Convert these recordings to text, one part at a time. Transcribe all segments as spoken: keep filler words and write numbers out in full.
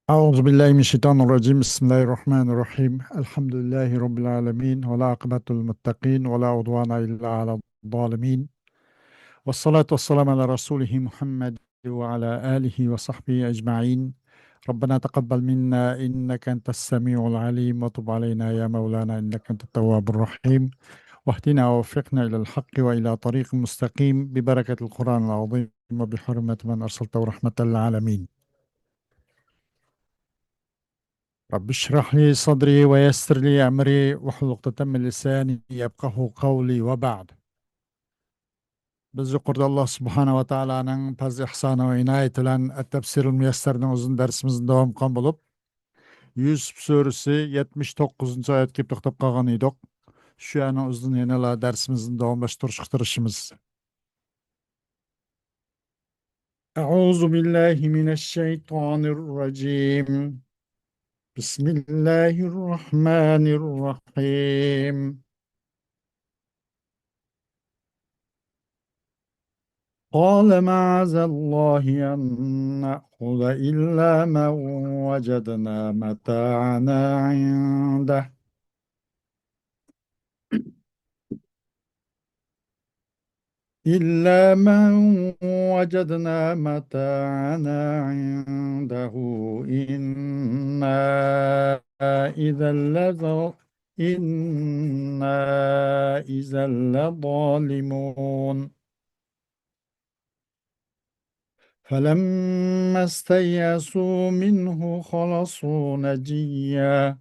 أعوذ بالله من الشيطان الرجيم. بسم الله الرحمن الرحيم. الحمد لله رب العالمين، والعاقبة للمتقين، ولا عدوان إلا على الظالمين. والصلاة والسلام على رسوله محمد وعلى آله وصحبه أجمعين. ربنا تقبل منا إنك أنت السميع العليم، وتب علينا يا مولانا إنك أنت التواب الرحيم، واهدنا ووفقنا إلى الحق وإلى طريق مستقيم ببركة القرآن العظيم وبحرمة من أرسلته رحمة للعالمين. رب اشرح لي صدري ويسر لي أمري واحلل عقدة من لساني يفقهوا قولي وبعد. بىز يۇقىرىدا ئاللا سۇبھانە ۋە تائالانىڭ پەزلى ئىھسانى ۋە ئىنايىتى بىلەن ئەت-تەپسىرۇل مۇيەسسەردىن ئۇزۇن دەرسىمىزنى داۋام قىلغان بولۇپ، يۈسۈپ سۈرىسى يەتمىش توققۇزىنچى ئايەتكە كېلىپ توختاپ قالغان ئىدۇق. شۇ يەرنىڭ ئۆزىدىن يەنىلا دەرسىمىزنى داۋاملاشتۇرۇشقا تىرىشىمىز. أعوذ بالله من الشيطان الرجيم. بسم الله الرحمن الرحيم. قال معاذ الله أن نأخذ إلا من وجدنا متاعنا عنده إلا من وجدنا متاعنا عنده إنا إذا لظ-، إنا إذا لظالمون. فلما استيئسوا منه خلصوا نجيا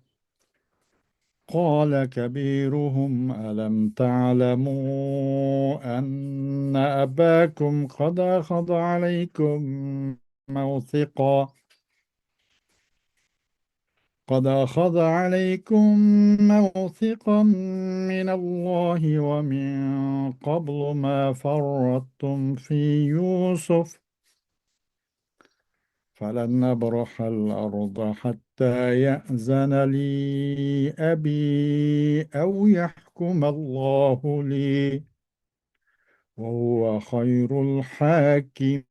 قال كبيرهم ألم تعلموا أن أباكم قد أخذ عليكم موثقا قد أخذ عليكم موثقا من الله ومن قبل ما فرطتم في يوسف فلن أبرح الأرض حتى يأذن لي أبي أو يحكم الله لي وهو خير الحاكمين.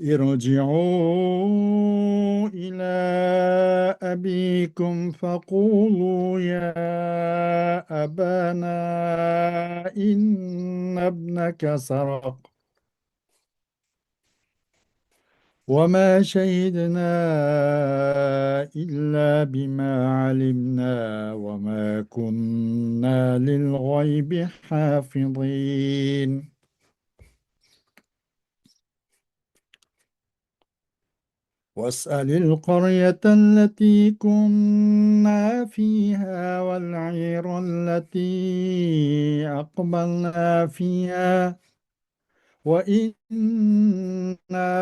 ارجعوا إلى أبيكم فقولوا يا أبانا إن ابنك سرق وما شهدنا إلا بما علمنا وما كنا للغيب حافظين. واسأل القرية التي كنا فيها والعير التي أقبلنا فيها وإنا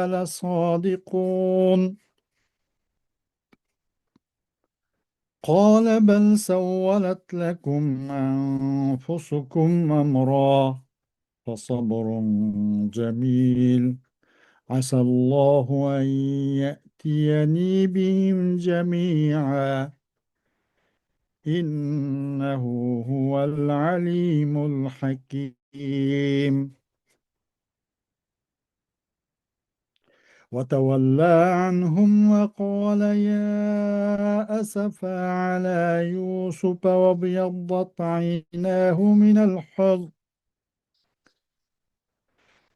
لصادقون. قال بل سولت لكم أنفسكم أمرا فصبر جميل عسى الله أن يأتيني بهم جميعا إنه هو العليم الحكيم. وتولى عنهم وقال يا أسفى على يوسف وابيضت عيناه من الحزن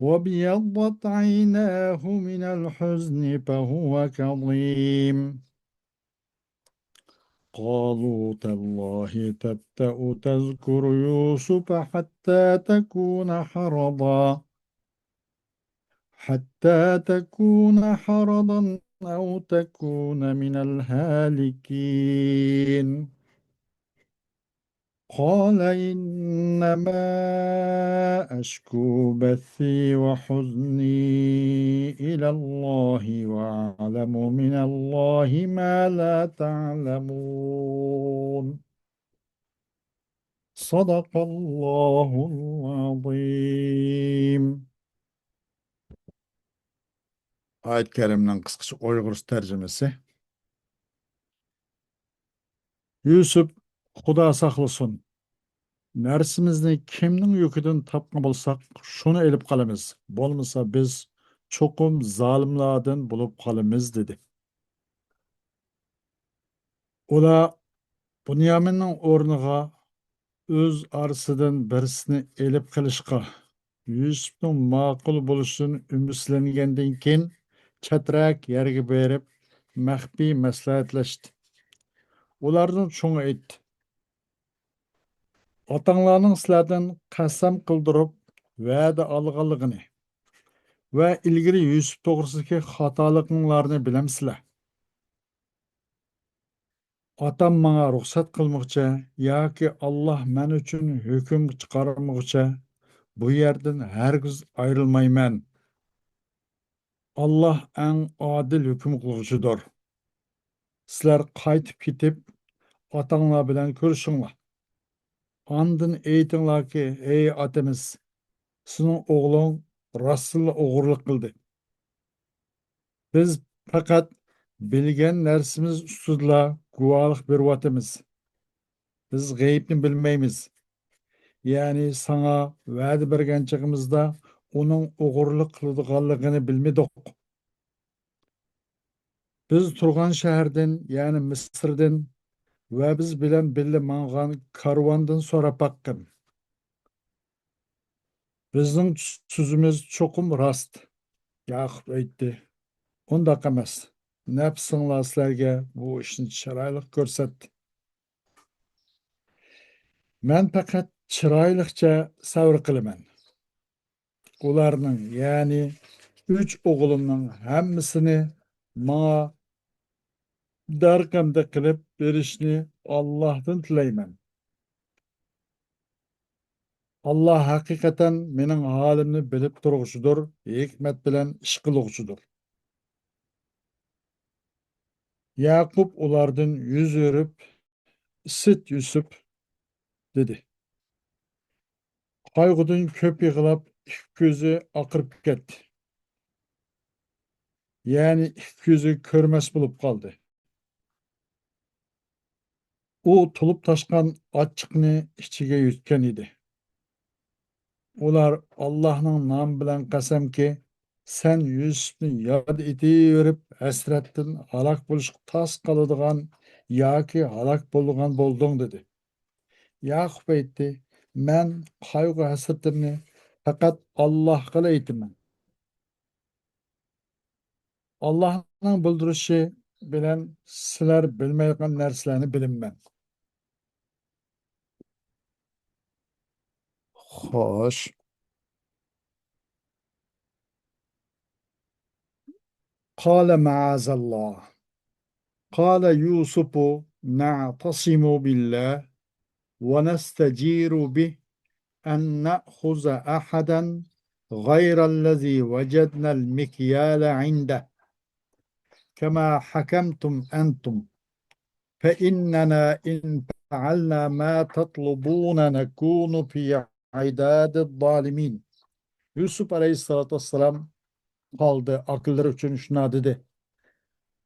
وابيضت عيناه من الحزن فهو كظيم. قالوا تالله تفتأ تذكر يوسف حتى تكون حرضا حتى تكون حرضا أو تكون من الهالكين. قال إنما أشكو بثي وحزني إلى الله وأعلم من الله ما لا تعلمون. صدق الله العظيم. ئايەت كەرىمنىڭ قىسقىچە ئۇيغۇرچە تەرجىمىسى. يۈسۈپ، خۇدا ساقلىسۇن، نەرسىمىزنى كىمنىڭ يۈكىدىن تاپقان بولساق، شۇنى ئېلىپ قالىمىز. بولمىسا بىز چوقۇم زالىملاردىن بولۇپ قالىمىز» دېدى. ئۇلار بۇنيامىننىڭ ئورنىغا ئۆز ئارىسىدىن بىرسىنى ئېلىپ قېلىشقا، يۈسۈپنىڭ ماقۇل بولۇشىدىن ئۈمىدسىزلەنگەندىن كېيىن، چەترەك يەرگە بېرىپ، مەخپىي مەسلىھەتلەشتى. ئۇلاردىن چوڭى ئېيتتى: «ئاتاڭلارنىڭ سىلەردىن قەسەم قىلدۇرۇپ ۋەدە ئالغانلىقىنى ۋە ئىلگىرى يۈسۈپ توغرىسىدىكى خاتالىقىڭلارنى بىلەمسىلەر؟ ئاتام ماڭا رۇخسەت قىلمىغۇچە ياكى ئاللاھ مەن ئۈچۈن ھۆكۈم چىقارمىغۇچە بۇ يەردىن ھەرگىز ئايرىلمايمەن. ئاللاھ ئەڭ ئادىل ھۆكۈم قىلغۇچىدۇر. سىلەر قايتىپ كېتىپ، ئاتاڭلار بىلەن كۆرۈشۈڭلار. ئاندىن ئېيتىڭلاركى، ھەي ئاتىمىز، سېنىڭ ئوغلۇڭ راستتىنلا ئوغرىلىق قىلدى. بىز پەقەت بىلگەن نەرسىمىز ئۈستىدىلا گۇۋاھلىق بېرىۋاتىمىز. بىز غەيىبنى بىلمەيمىز. يەنى ساڭا ۋەدە بەرگەن چېغىمىزدا ئۇنىڭ ئوغرىلىق قىلىدىغانلىقىنى بىلمىدۇق. بىز تۇرغان شەھەردىن، يەنى مىسىردىن ۋە بىز بىلەن بىللە ماڭغان كارۋاندىن سوراپ باققىن. بىزنىڭ سۆزىمىز چوقۇم راست.» ياقۇپ ئېيتتى: «ئۇنداق ئەمەس. نەپسىڭلار سىلەرگە بۇ ئىشنى چىرايلىق كۆرسەتتى. مەن پەقەت چىرايلىقچە سەۋر قىلىمەن. ئۇلارنىڭ، يەنى ئۈچ ئوغلۇمنىڭ ھەممىسىنى ماڭا دەرقەمدە قىلىپ بېرىشنى ئاللاھتىن تىلەيمەن. ئاللاھ ھەقىقەتەن مېنىڭ ھالىمنى بىلىپ تۇرغۇچىدۇر، ھېكمەت بىلەن ئىش قىلغۇچىدۇر.» ياقۇپ ئۇلاردىن يۈز ئۆرۈپ، ئىسىت يۈسۈپ دېدى. قايغۇدىن كۆپ يىغلاپ، ئىككى كۆزى ئاقىرىپ كەتتى. يەنى ئىككى كۆزى كۆرمەس بولۇپ قالدى. ئۇ تولۇپ تاشقان ئاچچىقنى ئىچىگە يۇتقان ئىدى. ئۇلار: «ئاللاھنىڭ نامى بىلەن قەسەمكى، سەن يۈسۈپنى ياد ئېتىۋېرىپ، ھەسرەتتىن ھالاك بولۇشقا تاس قالىدىغان ياكى ھالاك بولىدىغان بولدۇڭ» دېدى. ياقۇپ ئېيتتى: «مەن قايغۇ-ھەسرىتىمنى پەقەت ئاللاھقىلا ئېيتىمەن. ئاللاھنىڭ بىلدۈرۈشى بىلەن سىلەر بىلمەيدىغان نەرسىلەرنى بىلىمەن.» خوش. قال معاذ الله. قال يوسف: نعتصم بالله ونستجير به أن نأخذ أحدا غير الذي وجدنا المكيال عنده كما حكمتم أنتم فإننا إن فعلنا ما تطلبون نكون في عداد الظالمين. يۈسۈپ ئەلەيھىسسالاتۇ ۋەسسالام قالدى، ئاكىلىرى ئۈچۈن شۇنداق دېدى: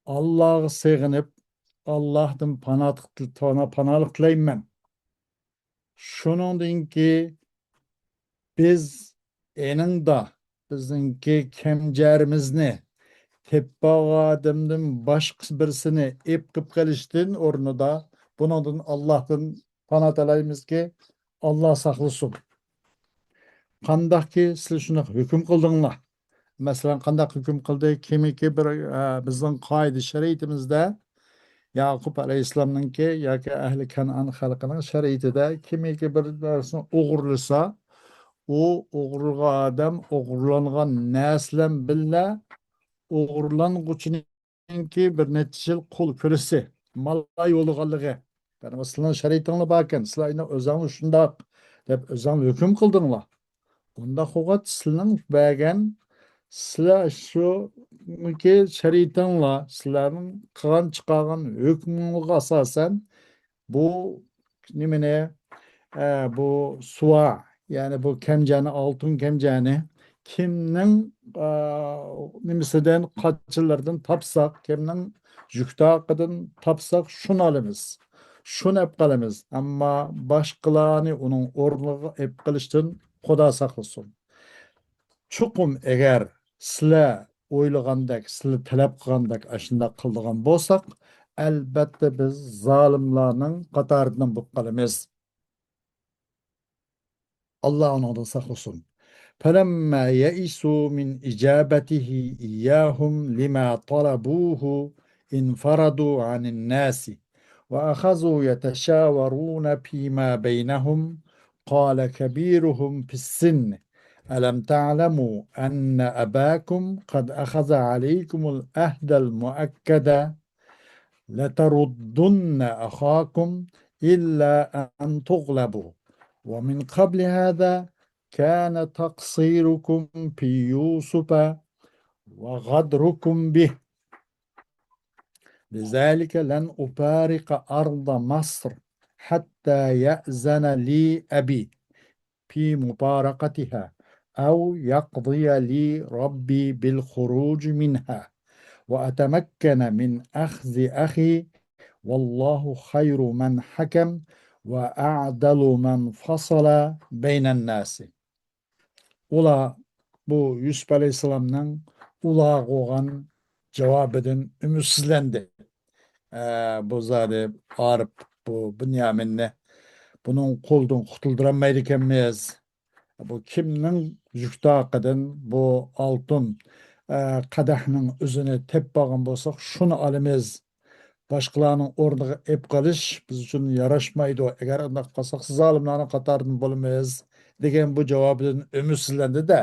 «ئاللاغا سېغىنىپ، ئاللاھتىن پاناھ-، پاناھلىق تىلەيمەن. شۇنىڭدىن كېيىن بىز ئېنىڭدا بىزنىڭكى كەمجەرىمىزنى تېپىپ ئادەمدىن باشقا بىرسىنى ئېپ قىلىپ قېلىشتىن ئورنىدا بۇنىڭدىن ئاللاھتىن پاناھ تىلەيمىزكى، ئاللا ساقلىسۇن. قانداقكى سىلەر شۇنداق ھۆكۈم قىلدىڭلار؟» مەسىلەن، قانداق ھۆكۈم قىلدى؟ كىمكى بىر، ئە، بىزنىڭ قائىدە شەرىئىتىمىزدە ياقۇپ ئەلەيھىسسالامنىڭكى ياكى ئەھلى كەنئان خەلقىنىڭ شەرىئىتىدە كىمكى بىر نەرسىنى ئوغرىلىسا، ئۇ ئوغرىلىغان ئادەم ئوغرىلانغان نەرسە بىلەن بىللە ئوغرىلانغۇچىنىڭكى بىر نەچچە يىل قول كۆرۈشى، مالاي بولىدىغانلىقى. يەنى سىلەرنىڭ شەرىئىتىڭلار باركەن، سىلەر ئەينى ئۆزۈڭلار شۇنداق دەپ ئۆزۈڭلار ھۆكۈم قىلدىڭلار. ئۇنداق بولغاچ، سىلەرنىڭ بەرگەن، سىلەر شۇنىڭكى شەرىئىتىڭلار، سىلەرنىڭ قىلغان چىقارغان ھۆكمىڭلارغا ئاساسەن، بۇ نېمىنى، ئە، بۇ سۇۋا، يەنى بۇ كەمجەنى، ئالتۇن كەمجەنى كىمنىڭ، ئە، نېمىسىدىن، قاچىلىرىدىن تاپساق، كىمنىڭ جۈكتاقىدىن تاپساق، شۇنى ئالىمىز. شۇنى ئېلىپ قالىمىز. ئەمما باشقىلارنى ئۇنىڭ ئورنىغا ئېلىپ قېلىشتىن خۇدا ساقلىسۇن. چوقۇم ئەگەر سىلەر ئويلىغاندەك، سىلەر تەلەپ قىلغاندەك ئاشۇنداق قىلىدىغان بولساق، ئەلبەتتە بىز زالىملارنىڭ قاتارىدىن بولۇپ قالىمىز. ئاللا ئۇنىڭدىن ساقلىسۇن. فلما يئسوا من إجابته إياهم لما طلبوه انفردوا عن الناس وأخذوا يتشاورون فيما بينهم قال كبيرهم في السن ألم تعلموا أن أباكم قد أخذ عليكم العهد المؤكد لتردن أخاكم إلا أن تغلبوا ومن قبل هذا كان تقصيركم في يوسف وغدركم به لذلك لن أفارق أرض مصر حتى يأذن لي أبي في مفارقتها أو يقضي لي ربي بالخروج منها وأتمكن من أخذ أخي والله خير من حكم وأعدل من فصل بين الناس. ئۇلار بۇ يۈسۈپ ئەلەيھىسسالامنىڭ ئۇلارغا بولغان جاۋابىدىن ئۈمىدسىزلەندى. ئە، بۇ زادى ئارىپ بۇ بۇنيامىننى بۇنىڭ قولىدىن قۇتۇلدۇرالمايدىكەنمىز. بۇ كىمنىڭ يۈك تاقىدىن بۇ ئالتۇن، ئە، قەدەھنىڭ ئۆزىنى تېپىپ بولغان بولساق، شۇنى ئالىمىز. باشقىلارنىڭ ئورنىغا ئېلىپ قېلىش بىز ئۈچۈن ياراشمايدۇ. ئەگەر ئۇنداق قىلساق، زالىملارنىڭ قاتارىدىن بولىمىز، دېگەن بۇ جاۋابىدىن ئۈمىدسىزلەندى-دە.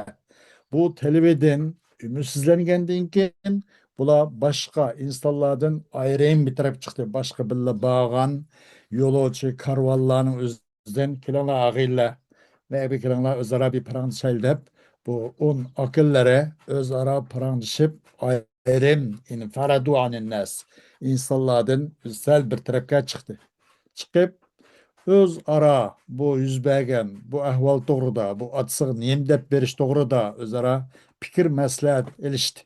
بۇ تەلىپىدىن ئۈمىدسىزلەنگەندىن كېيىن، بۇلار باشقا ئىنسانلاردىن ئايرىم بىر تەرەپ چىقتى. باشقا بىللە بارغان يولۇچى كارۋانلارنىڭ ئۆزىدىن، «كېلىڭلار، ئاغىنىلەر، مەبى كېلىڭلار، ئۆزئارا بىر پاراڭلىشايلى» دەپ، بۇ ئون ئاكىلىرى ئۆزئارا پاراڭلىشىپ، ئايرىم، يەنى فەرەدۇ ئانىنناس، ئىنسانلاردىن سەل بىر تەرەپكە چىقتى. چىقىپ، ئۆزئارا بۇ يۈز بەرگەن بۇ ئەھۋال توغرىدا، بۇ ئاتىسىغا نېمە دەپ بېرىش توغرىدا ئۆزئارا پىكىر مەسلىھەت ئېلىشتى.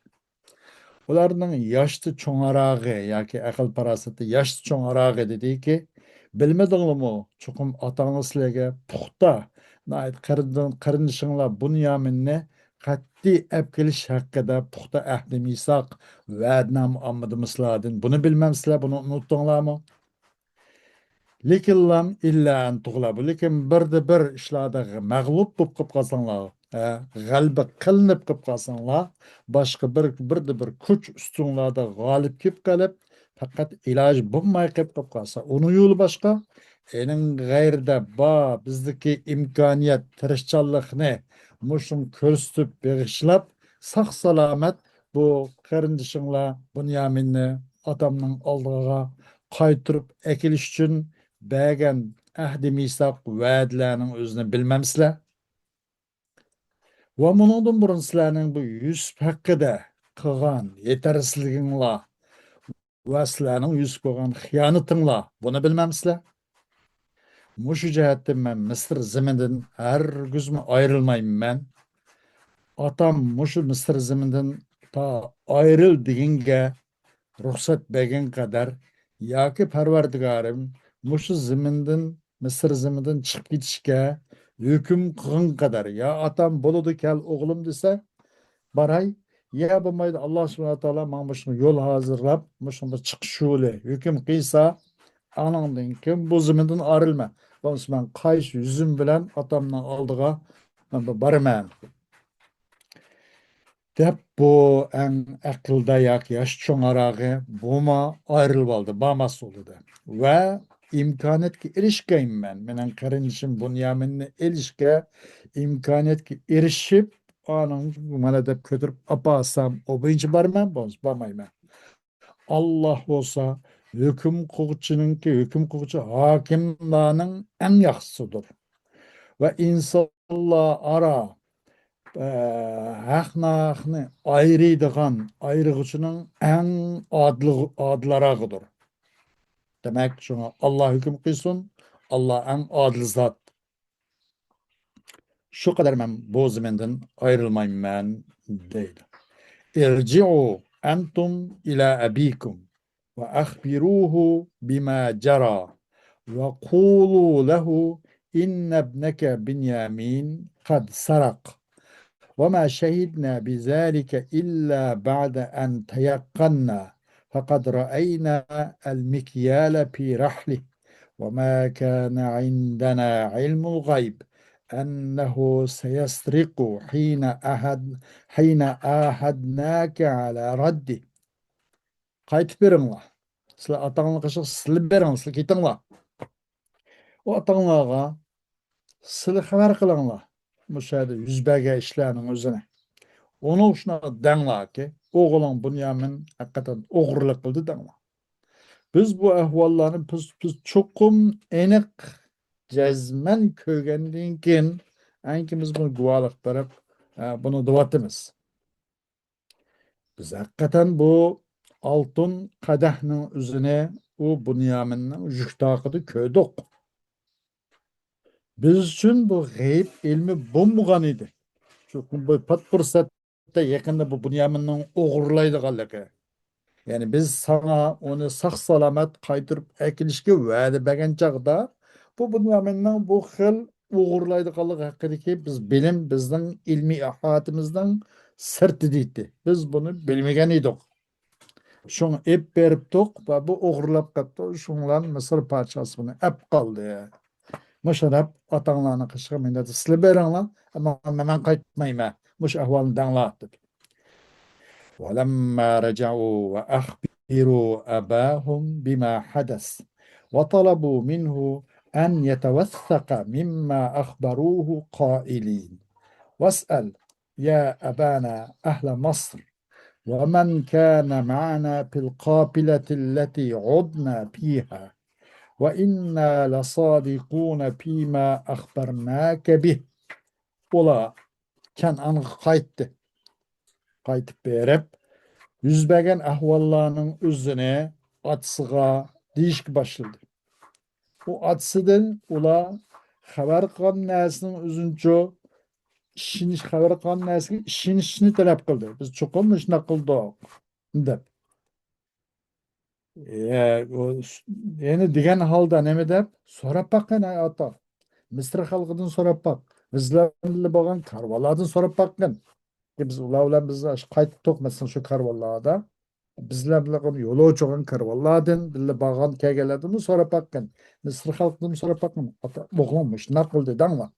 ئۇلارنىڭ ياشتا چوڭراقى ياكى ئەقىل پاراسىتى ياشتا چوڭراقى دېدىكى، بىلمىدىڭلارمۇ؟ چوقۇم ئاتاڭلار سىلەرگە پۇختا، ناھايىتى قېرىندىن-، قېرىندىشىڭلار بۇنيامىننى قەتئىي ئەپ كېلىش ھەققىدە پۇختا ئەھدى مىساق، ۋەدىنامە ئالمىدىمۇ سىلەردىن؟ بۇنى بىلمەمسىلەر؟ بۇنى ئۇنتۇڭلارمۇ؟ لېكىنلام ئىللا ئەن تۇغلەبۇ. لېكىن بىردە بىر ئىشلاردا مەغلۇپ بولۇپ قېلىپ قالساڭلار، ھە، غەلىبە قىلىنىپ قېلىپ قالساڭلار، باشقا بىر، بىردە بىر كۈچ ئۈستۈڭلاردا غالىب كېلىپ قېلىپ، پەقەت ئىلاجى بولماي قېلىپ قېلىپ قالسا، ئۇنىڭ يولى باشقا. ئېنىڭ غەيرىدە بار بىزدىكى ئىمكانىيەت، تىرىشچانلىقنى مۇشۇنى كۆرسىتىپ بېغىشلاپ، ساق-سالامەت بۇ قېرىندىشىڭلار بۇنيامىننى ئاتامنىڭ ئالدىغا قايتۇرۇپ ئەكېلىش ئۈچۈن بەرگەن ئەھدى مىساق، ۋەدىلەرنىڭ ئۆزىنى بىلمەمسىلەر؟ ۋە مۇنىڭدىن بۇرۇن سىلەرنىڭ بۇ يۈسۈپ ھەققىدە قىلغان يېتەرسىزلىكىڭلار ۋە سىلەرنىڭ يۈسۈپكە قىلغان خىيانىتىڭلار، بۇنى بىلمەمسىلەر؟ مۇشۇ جەھەتتىن مەن مىسىر زېمىنىدىن ھەرگىزمۇ ئايرىلمايمەن. ئاتام مۇشۇ مىسىر زېمىنىدىن تا ئايرىل دېگىنگە رۇخسەت بەرگەن قەدەر ياكى پەرۋەردىگارىم مۇشۇ زېمىندىن، مىسىر زېمىنىدىن چىقىپ كېتىشكە ھۆكۈم قىلغان قەدەر، يا ئاتام بولىدۇ كەل ئوغلۇم دېسە، باراي، يا بولمايدۇ، ئاللا سۇبھانەھۇ ۋە تائالا ماڭا مۇشۇ يول ھازىرلاپ، مۇشۇ بىر چىقىش يولى ھۆكۈم قىلسا، ئانىڭدىن كېيىن بۇ زېمىندىن ئايرىلىمەن. بولمىسا مەن قايسى يۈزۈم بىلەن ئاتامنىڭ ئالدىغا مەن بارىمەن؟ دەپ، بۇ ئەڭ ئەقىلدار ياكى ياش چوڭراقى بۇمۇ ئايرىلىۋالدى، بارماس بولدى. ۋە ئىمكانىيەتكە ئېرىشكەيمەن، مېنىڭ قېرىندىشىم بۇنيامىننى ئېلىشكە ئىمكانىيەتكە ئېرىشىپ، ئانىڭ مانا دەپ كۆتۈرۈپ ئاپارسام، ئۇ بويىچە بارىمەن، بولمىسا بارمايمەن. ئاللا بولسا ھۆكۈم قىلغۇچىنىڭكى، ھۆكۈم قىلغۇچى ھاكىملارنىڭ ئەڭ ياخشىسىدۇر. ۋە ئىنسانلار ئارا، ئە، ھەق ناھەقنى ئايرىيدىغان ئايرىغۇچىنىڭ ئەڭ ئادىل، ئادىلراقىدۇر. دېمەك، شۇڭا ئاللا ھۆكۈم قىلسۇن، ئاللا ئەڭ ئادىل زات. شۇ قەدەر مەن بۇ زېمىندىن ئايرىلمايمەن، دەيدۇ. ارجعوا أنتم إلى أبيكم وأخبروه بما جرى وقولوا له إن ابنك بنيامين قد سرق وما شهدنا بذلك إلا بعد أن تيقنا فقد رأينا المكيال في رحله وما كان عندنا علم الغيب أنه سيسرق حين أهد حين آهدناك على رده. قايتىپ بېرىڭلار. سىلەر ئاتاڭلارنى قېشىغا سىلەر بېرىڭلار، سىلەر كېتىڭلار. ئۇ ئاتاڭلارغا سىلەر خەۋەر قىلىڭلار مۇشۇ يەردە يۈز بەرگەن ئىشلارنىڭ ئۆزىنى. ئۇنىڭ شۇنداق دەڭلاركى، ئوغلۇڭ بۇنيامىن ھەقىقەتەن ئوغرىلىق قىلدى دەڭلار. بىز بۇ ئەھۋاللارنى بىز، بىز چوقۇم ئېنىق، جەزمەن كۆرگەندىن كېيىن، ئەنكى بىز بۇنى گۇۋاھلىق بېرىپ، ئە، بۇنى دەۋاتىمىز. بىز ھەقىقەتەن بۇ ئالتۇن قەدەھنىڭ ئۆزىنى ئۇ بۇنيامىننىڭ يۈك تاقىدا كۆردۇق. بىز ئۈچۈن بۇ غەيىب ئىلمى بولمىغان ئىدى. شۇ بۇ پات پۇرسەتتە يېقىندا بۇ بۇنيامىننىڭ ئوغرىلايدىغانلىقى. يەنى بىز ساڭا ئۇنى ساق-سالامەت قايتۇرۇپ ئەكېلىشكە ۋەدە بەرگەن چاغدا، بۇ بۇنيامىننىڭ بۇ خىل ئوغرىلايدىغانلىقى ھەققىدىكى بىز بىلىم، بىزنىڭ ئىلمىي ئىھاتىمىزنىڭ سىرتىدا ئىدى. بىز بۇنى بىلمىگەن ئىدۇق. شۇڭا ئېلىپ بېرىپتۇق ۋە بۇ ئوغرىلاپ قاپتۇ. شۇڭلار مىسىر پادىشاسى بۇنى ئەپ قالدى. مۇشۇ دەپ ئاتاڭلارنىڭ قېشىغا مەندە سىلەر بېرىڭلار، ئەمما مەن قايتمايمەن. مۇشۇ ئەھۋالنى دەڭلار دېدى. ولما رجعوا وأخبروا أباهم بما حدث وطلبوا منه أن يتوثق مما أخبروه قائلين: واسأل يا أبانا أهل مصر ومن كان معنا في القافلة التي عدنا فيها وإنا لصادقون فيما أخبرناك به. ئۇلار كەنئانغا قايتتى. قايتىپ بېرىپ، يۈز بەرگەن ئەھۋاللارنىڭ ئۆزىنى ئاتىسىغا دېيىشكە باشلىدى. ئۇ ئاتىسىدىن ئۇلار خەۋەر قىلغان نەرسىنىڭ ئۆزىنىچۇ ئىشىنىش، خەۋەر قىلغان نەرسىگە ئىشىنىشنى تەلەپ قىلدى. بىز چوقۇم مۇشۇنداق قىلدۇق دەپ. ئە، ئۇ س-، يەنە دېگەن ھالدا نېمە دەپ؟ سوراپ باققىن، ئەي ئاتا. مىسىر خەلقىدىن سوراپ باق. بىز بىلەن بىللە بولغان كارۋانلاردىن سوراپ باققىن. بىز ئۇلار بىلەن بىز قايتتۇق، مەسىلەن، شۇ كارۋانلاردا. بىز بىلەن بىللە يولۇچى بولغان كارۋانلاردىن، بىللە بارغان كەلگەنلەردىنمۇ سوراپ باققىن. مىسىر خەلقىدىن سوراپ باققىن. ئاتا، ئوغلۇم مۇشۇنداق قىلدى دەڭلار.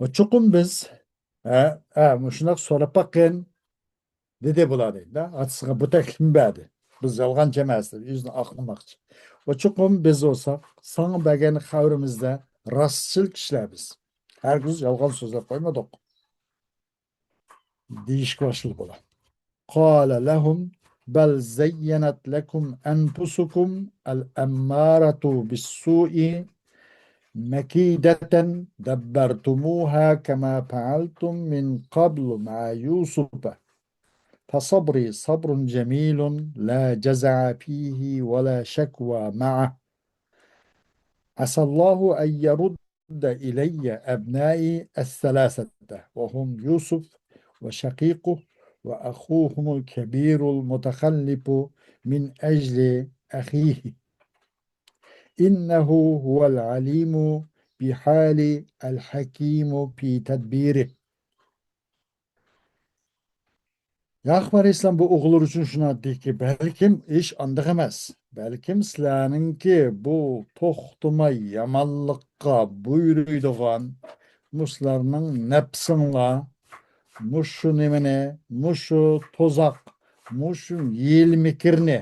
ۋە چوقۇم بىز، ھە، ھە، مۇشۇنداق سوراپ باققىن، دېدى بۇلار دەيدۇ. ئاتىسىغا بۇ تەكلىپنى بەردى. بىز يالغانچى ئەمەس دەپ، يۈزىنى ئاقلىماقچى. ۋە چوقۇم بىز بولساق، ساڭا بەرگەن خەۋىرىمىزدە راستچىل كىشىلەر بىز. ھەرگىز يالغان سۆزلەپ قويمىدۇق. دېيىشكە باشلىدى بۇلار. قال لهم بل زينت لكم أنفسكم الأمارة بالسوء مكيدة دبرتموها كما فعلتم من قبل مع يوسف فصبري صبر جميل لا جزع فيه ولا شكوى معه عسى الله أن يرد إلي أبنائي الثلاثة وهم يوسف وشقيقه وأخوهم الكبير المتخلف من أجل أخيه إنه هو العليم بحالي الحكيم في تدبيره. ياقۇپ ئەلەيھىسسالام بۇ ئوغۇللىرى ئۈچۈن شۇنداق دېدىكى، بەلكىم ئىش ئانداق ئەمەس. بەلكىم سىلەرنىڭكى بۇ توختىماي يامانلىققا بۇيرۇيدىغان مۇشۇلارنىڭ نەپسىڭلار، مۇشۇ نېمىنى، مۇشۇ تۇزاق، مۇشۇ ھىيلە-مىكىرنى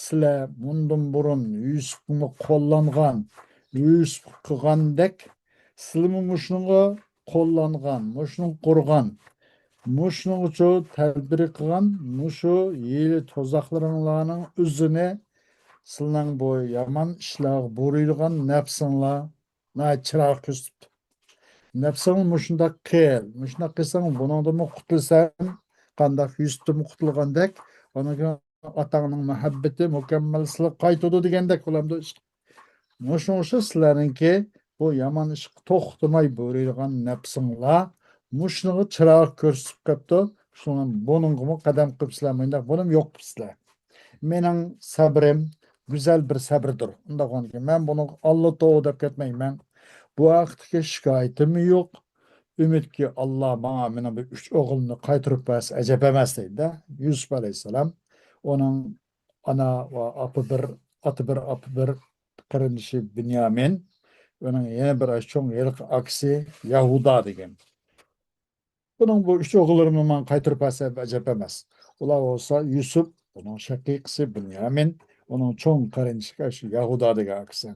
سىلەر مۇندىن بۇرۇن يۈسۈپنى قوللانغان، يۈسۈپ قىلغاندەك، سىلىمۇ مۇشۇنىڭغا قوللانغان، مۇشۇنى قۇرغان، مۇشۇنىڭغىچۇ تەدبىر قىلغان، مۇشۇ ھىيلە-تۇزاقلىرىڭلارنىڭ ئۆزىنى سىلەرنىڭ بۇ يامان ئىشلارغا بۇيرۇيدىغان نەپسىڭلار ناھايىتى چىرايلىق كۆرسىتىپتۇ. نەپسىڭ مۇشۇنداق قىل، مۇشۇنداق قىلساڭ بۇنىڭدىنمۇ قۇتۇلىسەن، قانداق يۈسۈپتىنمۇ قۇتۇلغاندەك، ئاندىن كېيىن ئاتاڭنىڭ مۇھەببىتى مۇكەممەل سىلىگە قايتىدۇ دېگەندەك بولامدۇ ئىش. مۇشۇ ئوخشاش سىلەرنىڭكى بۇ يامان ئىشقا توختىماي بۇيرۇيدىغان نەپسىڭلار مۇشۇنىڭغا چىرايلىق كۆرسىتىپ قېپتۇ. شۇڭا بۇنىڭغىمۇ قەدەم قىپسىلەر، مۇنداق بۇنىمۇ يوق قىپسىلەر. مېنىڭ سەبرىم گۈزەل بىر سەبرىدۇر. ئۇنداق بولغاندىكىن، مەن بۇنىڭغا ئاللا توۋا دەپ كەتمەيمەن. بۇ ھەقتىكى شىكايىتىممۇ يوق. ئۈمىدكى، ئاللا ماڭا مېنىڭ بۇ ئۈچ ئوغلۇمنى قايتۇرۇپ بەرسە ئەجەب ئەمەس، دەيدۇ-دە. يۈسۈپ ئەلەيھىسسالام، ئۇنىڭ ئانا ۋە ئاپا بىر، ئاتا بىر، ئاپا بىر قېرىندىشى بىنيامىن، ئۇنىڭ يەنە بىر چوڭ ھېلىقى ئاكىسى يەھۇدا دېگەن. بۇنىڭ بۇ ئۈچ ئوغۇللىرىنى ماڭا قايتۇرۇپ بەرسە ئەجەب ئەمەس. ئۇلار بولسا يۈسۈپ، ئۇنىڭ شەقىقىسى بىنيامىن، ئۇنىڭ چوڭ قېرىندىشى شۇ يەھۇدا دېگەن ئاكىسى.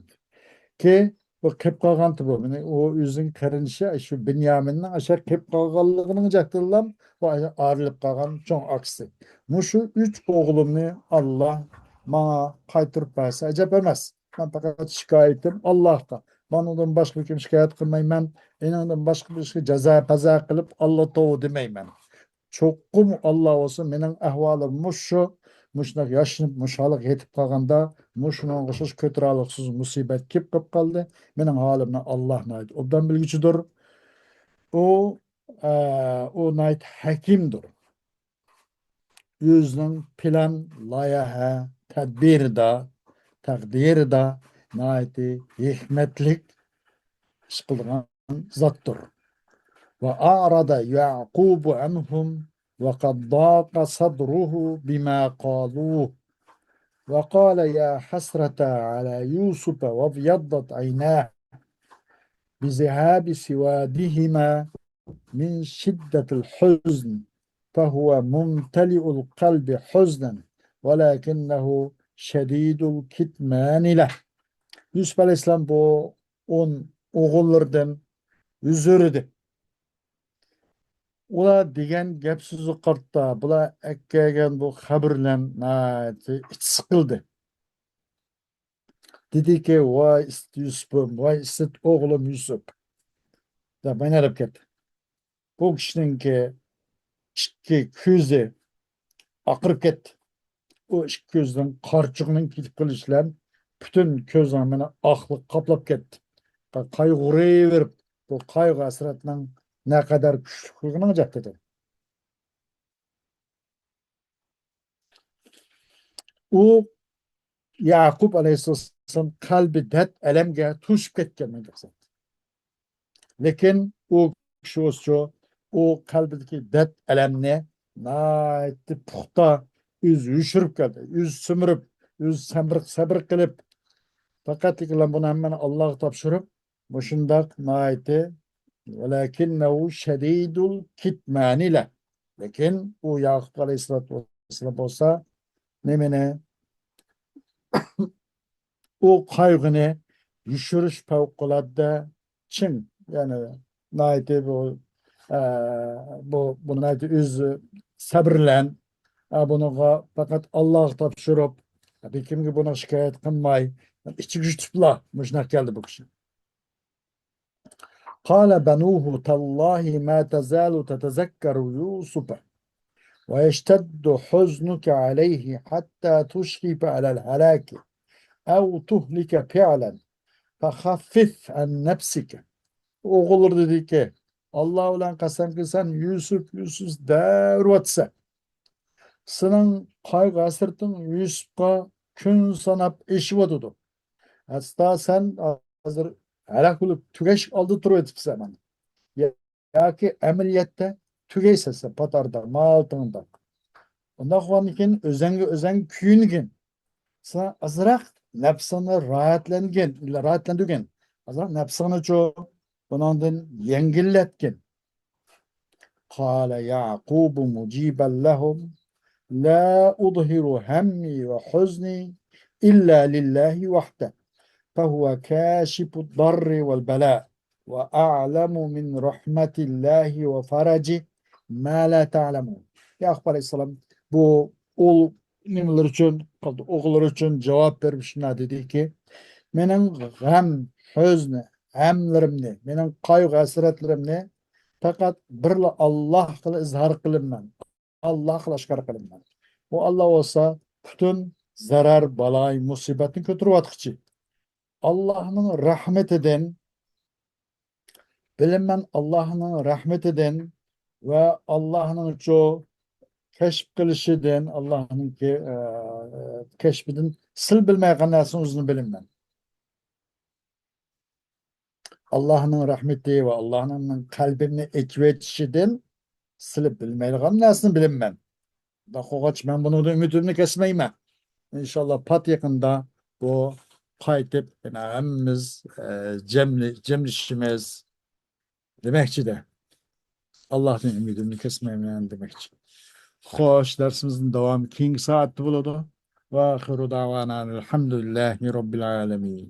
كېيىن بۇ قېلىپ قالغانتى بۇ. مانا ئۇ ئۆزىنىڭ قېرىندىشى شۇ بىنيامىننىڭ ئاشۇ قېلىپ قالغانلىقىنىڭ جەھەتتىنلا بۇ ئايرىلىپ قالغان چوڭ ئاكىسى. مۇشۇ ئۈچ ئوغلۇمنى ئاللا ماڭا قايتۇرۇپ بەرسە ئەجەب ئەمەس. مەن پەقەت شىكايىتىم ئاللاھقا. ماندىن باشقا كىم شىكايەت قىلمايمەن. ئېنىڭدىن باشقا بىر ئىشقا جازا پازا قىلىپ ئاللا توۋا دېمەيمەن. چوقۇم ئاللا بولسا مېنىڭ ئەھۋالىم مۇشۇ، مۇشۇنداق ياشىنىپ مۇشۇ ھالغا يېتىپ قالغاندا، مۇشۇنىڭغا ئوخشاش كۆتۈرەلىكسىز مۇسىبەت كېلىپ قېلىپ قالدى. مېنىڭ ھالىمنى ئاللا ناھايىتى ئوبدان بىلگۈچىدۇر. ئۇ، ئە، ئۇ ناھايىتى ھەكىمدۇر. ئۆزىنىڭ پىلان، لايىھە، تەدبىرىدا، تەقدىرىدا ناھايىتى ھېكمەتلىك ئىش قىلىدىغان زاتتۇر. وأعرض يعقوب عنهم وقد ضاق صدره بما قالوه. وقال يا حسرة على يوسف وابيضت عيناه بذهاب سوادهما من شدة الحزن فهو ممتلئ القلب حزنا ولكنه شديد الكتمان له. يۈسۈپ ئەلەيھىسسالام بۇ ئون ئوغۇللىرىدىن ھۆزۈر ئىدى. ئۇلار دېگەن گەپ سۆزگە قارىتا، بۇلار ئەكەلگەن بۇ خەۋەرلەرنى ناھايىتى ئىچى سىقىلدى. دېدىكى، ۋاي ئىسىت يۈسۈپۈم، ۋاي ئىسىت ئوغلۇم يۈسۈپ، دەپ مايناپ كەتتى. بۇ كىشىنىڭكى ئىككى كۆزى ئاقىرىپ كەتتى. ئۇ ئىككى كۆزىدىن قارچۇقنىڭ كېتىپ قېلىشى بىلەن پۈتۈن كۆزنىڭ مانا ئاقلىق قاپلاپ كەتتى. قايغۇرۇۋېرىپ، بۇ قايغۇ ھەسرەتنىڭ نەقەدەر كۈچلۈكلۈكىنىڭ جەھەتتىدىن. ئۇ يەقۇب ئەلەيھىسسالام قەلبى دەرد ئەلەمگە توشۇپ كەتكەن. لېكىن ئۇ كىشى ئۇ قەلبىدىكى دەرد ئەلەمنى ناھايىتى پۇختا ئۆزى يوشۇرۇپ كەلدى. ئۆزى سۈمۈرۈپ، ئۆزى سەبرىق سەبرىق قىلىپ، پەقەت بۇنى ھەممىنى ئاللاغا تاپشۇرۇپ، مۇشۇنداق ناھايىتى، ولكنه شديد الكتمان له. لېكىن ئۇ يەقۇب ئەلەيھىسسالاتۇ ۋەسسالام بولسا نېمىنى، ئۇ قايغۇنى يوشۇرۇش پەۋقۇلئاددە چىڭ، يەنى ناھايىتى بۇ، ئە، بۇ، بۇنى ناھايىتى ئۆزى سەبرى بىلەن، ئە، بۇنىڭغا پەقەت ئاللاغا تاپشۇرۇپ، ھېچكىمگە بۇنى شىكايەت قىلماي، ئىچىگە يۇتۇپلا مۇشۇنداق كەلدى بۇ كىشى. قال بنوه تالله ما تزال تتذكر يوسف ويشتد حزنك عليه حتى تشرف على الهلاك أو تهلك فعلا فخفف عن نفسك. ئوغۇللىرى دېدىكى، ئاللا بىلەن قەسەمكى، سەن يۈسۈپ، يۈسۈپ دەۋېرىۋاتىسەن. سېنىڭ قايغۇ ھەسرىتىڭ يۈسۈپقا كۈن ساناپ ئېشىۋاتىدۇ. ھەتتا سەن ھازىر ھالاك بولۇپ تۈگەش ئالدىدا تۇرۇۋېتىپسەن مانا. ياكى ئەمەلىيەتتە تۈگەيسەن سەن پاتاردا، ماڭالتىڭدا. ئۇنداق بولغاندىكىن ئۆزەڭگە ئۆزەڭ كۆيۈنگىن. سەن ئازراق نەپسىڭنى راھەتلەنگىن، راھەتلەندۈرگىن. ئازراق نەپسىڭنىچۇ بۇنىڭدىن يەڭگىللەتكىن. قال يعقوب مجيبا لهم لا أظهر همي وحزني إلا لله وحده فهو كاشف الضر والبلاء وأعلم من رحمة الله وفرجه ما لا تعلمون. يعقوب عليه السلام بۇ ئۇل نېمىلەر ئۈچۈن، ئوغۇللىرى ئۈچۈن جاۋاب بېرىپ شۇنداق دېدىكى، مېنىڭ غەم، ھۆزن، غەملىرىمنى، مېنىڭ قايغۇ ھەسرەتلىرىمنى پەقەت بىرلا ئاللاھقىلا ئىزھار قىلىمەن. ئاللاھقىلا ئاشكارا قىلىمەن. ئۇ ئاللا بولسا پۈتۈن زەرەر، بالاي، مۇسىبەتنى كۆتۈرۈۋاتقۇچى. ئاللاھنىڭ رەھمىتىدىن، بىلىمەن ئاللاھنىڭ رەھمىتىدىن ۋە ئاللاھنىڭچۇ كەشىپ قىلىشىدىن، ئاللاھنىڭكى، ئە، كەشپىدىن سىل بىلمەيدىغان نەرسىنى ئۆزىنى بىلىمەن. ئاللاھنىڭ رەھمىتى ۋە ئاللاھنىڭ قەلبىمنى ئېچىۋېتىشىدىن سىلى بىلمەيدىغان نەرسىنى بىلىمەن. شۇنداق بولغاچ، مەن بۇنىڭدىن ئۈمىدىمنى كەسمەيمەن. ئىنشاللا، پات يېقىندا بۇ قايتىپ، يەنە ھەممىمىز، ئە، جەملى-، جەملىشىمىز دېمەكچىدە. ئاللاھتىن ئۈمىدىمنى كەسمەيمەن دېمەكچى. خوش، دەرسىمىزنىڭ داۋامى كېيىنكى سائەتتە بولىدۇ. ۋە ئاخىرۇ دەۋانا ئەلھەمدۇلىللاھى رەببىل ئالەمىن.